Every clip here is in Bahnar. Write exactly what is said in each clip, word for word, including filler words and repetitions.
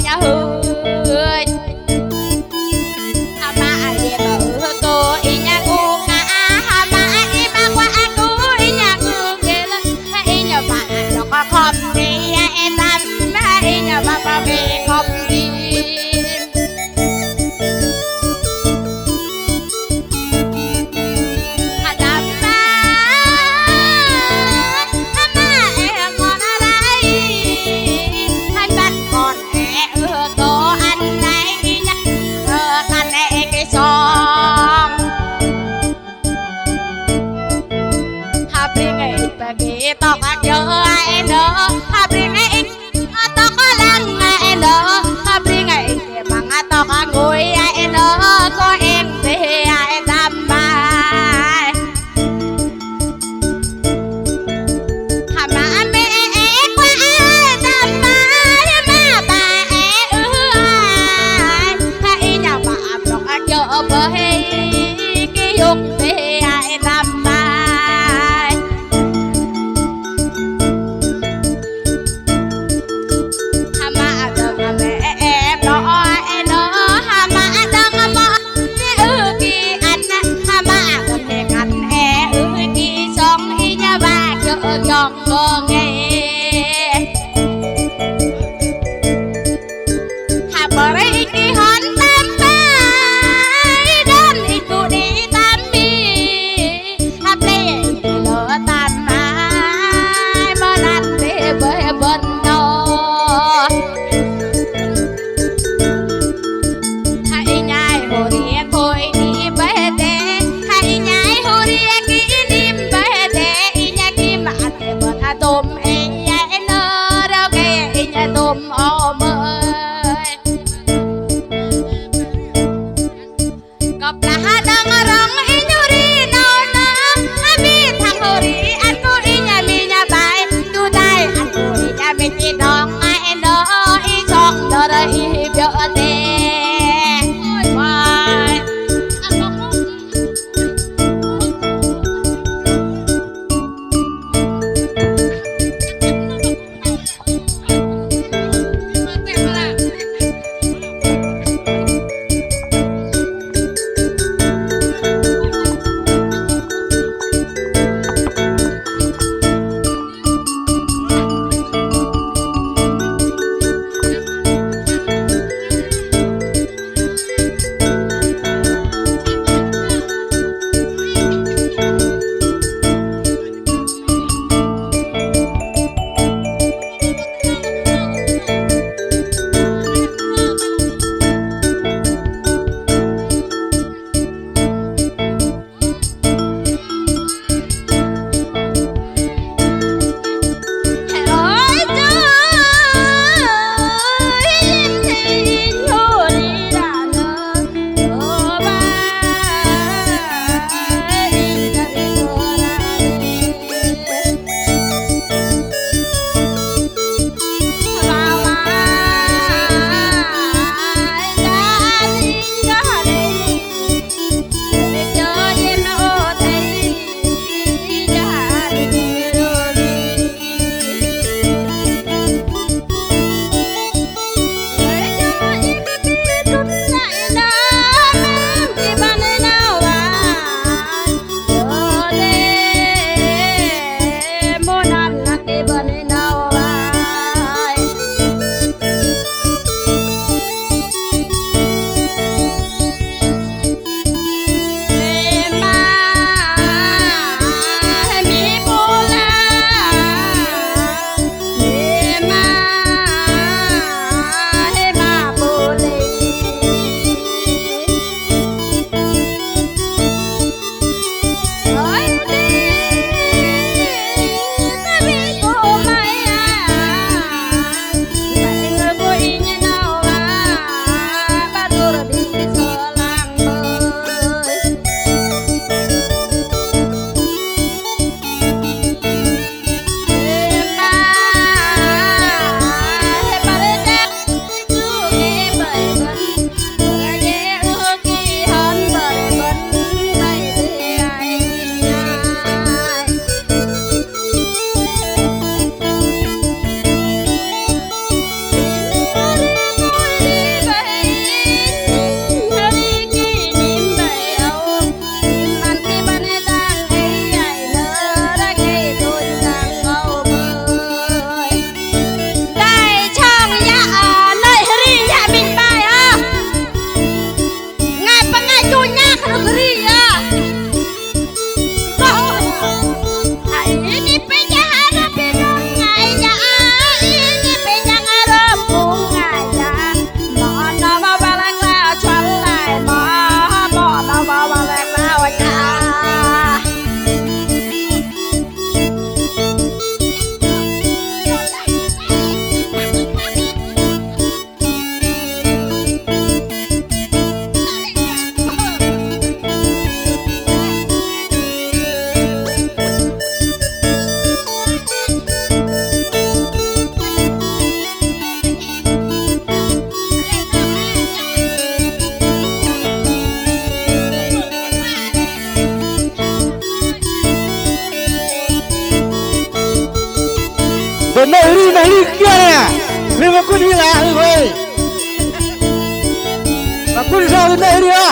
Ơ hơ. Hơmă ih mă ưh kơ ih nhă ngŭ ngă, hơmă ih mă kuă kơ ih nhă ngŭ kơ lơ, ih nhă mă đŏk khŏm đĭ, ơ ê tăm, ih nhă mă pơm đĭ khŏm đĭ. Tŏk lăng ơ ê nơ, hơbring inh tơmang tŏk ngôi ơ ê nơ, kơ inh bĕ ơ ê tăm mai. Hơmă mĕ ê kuă ơ ê tăm mai, hơmă ba ê ư ai, kơ inh nhă mă blŏk kơ bơhei, kơ yŭk bĕ ơ ê tăm mai. Hơmă dơ̆ng mĕ ê blŏk ơ ê nơ, hơmă dơ̆ng mă ư ki ăn, hơmă dơ̆ng hĕ ăn ê ư ki sŏng, inh ba kiơ̆ kiŏng kơ ngei. Hơpơi inh đĭ hŏn tăm mai, đon inh tŭ đĭ tăm mi. Hơplei inh lơ tăm mai, mơnat tê bơih bơ̆n nơ. Hơ inh ai hơri khôi đĭ bơih tê, hơ inh ai hơri ki inh bơih tê, inh ai ki mă tê bơ̆n hơdôm inh ai nơ rơge inh hơdôm ơ mơi. Kơplah hơdơ̆ng rŏng inh hơri nơ nơ, hơbĭt hăm hơri ăn kơ inh hơmĭn bai, tu tai ăn kơ inh hơmĭn đơ̆ng ai nơ, ih sŏng nơ̆r ih biơ̆ tê. Ôi, bai. Ri kiơ nè, ri mă kŭn hil a, ri hôi. Mă kŭn sao ri nê ri a.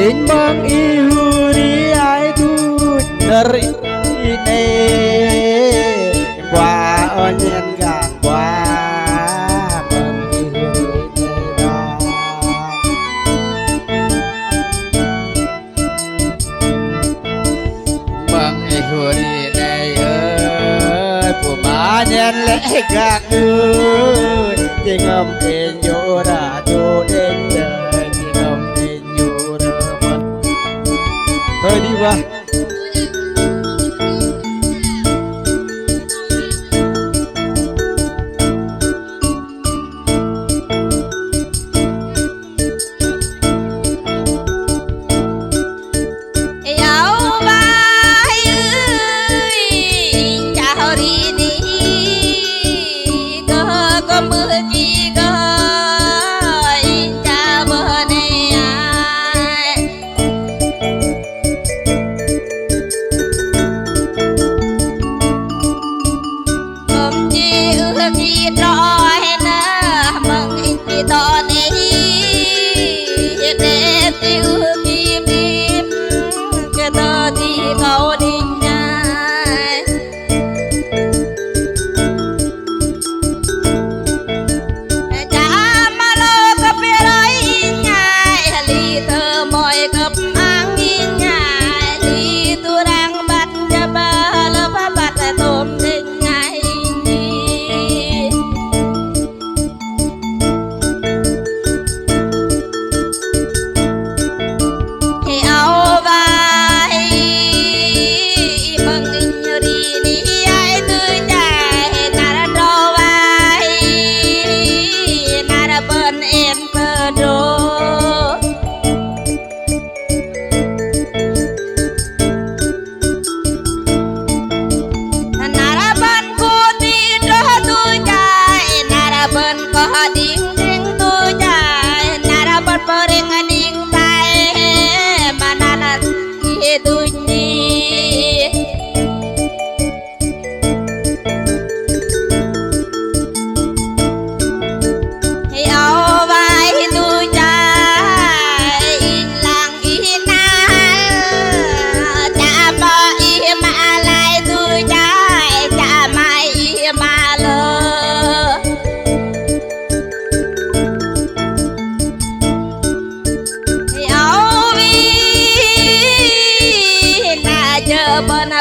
Inh mơ̆ng ih hơri ai tuch nơ̆r ih nê, inh ba ôh nhen găng ba mơ̆ng ih hơri nê đơ̆ng. Mơ̆ng ih hơri nê ơi, pơma nhen lê̆ găng ơi, jơhngơ̆m inh jur dôm đĕch đei, jơhngơ̆m inh jur mơ̆n. Thôi đi ba. Ưh ki trŏ hơnă mơ̆ng inh pơtô nê, hơdai ti ưh ki pơm kơ tơ ti kâu đĭ nhai. Chă mă lơ kơ pơrơi inh nhai, hli tơmoi kơ̆p ang inh nhai, hli tu rang băt jơ̆ bơlơ̆p băt tôm đĭ nhai. Hei ao wai, Hei âu wai du jai, inh lăng ih năr, chă mă ih mă lai du jai, chă mai ih mă lơ. Hei âu wi na jơ bơ̆n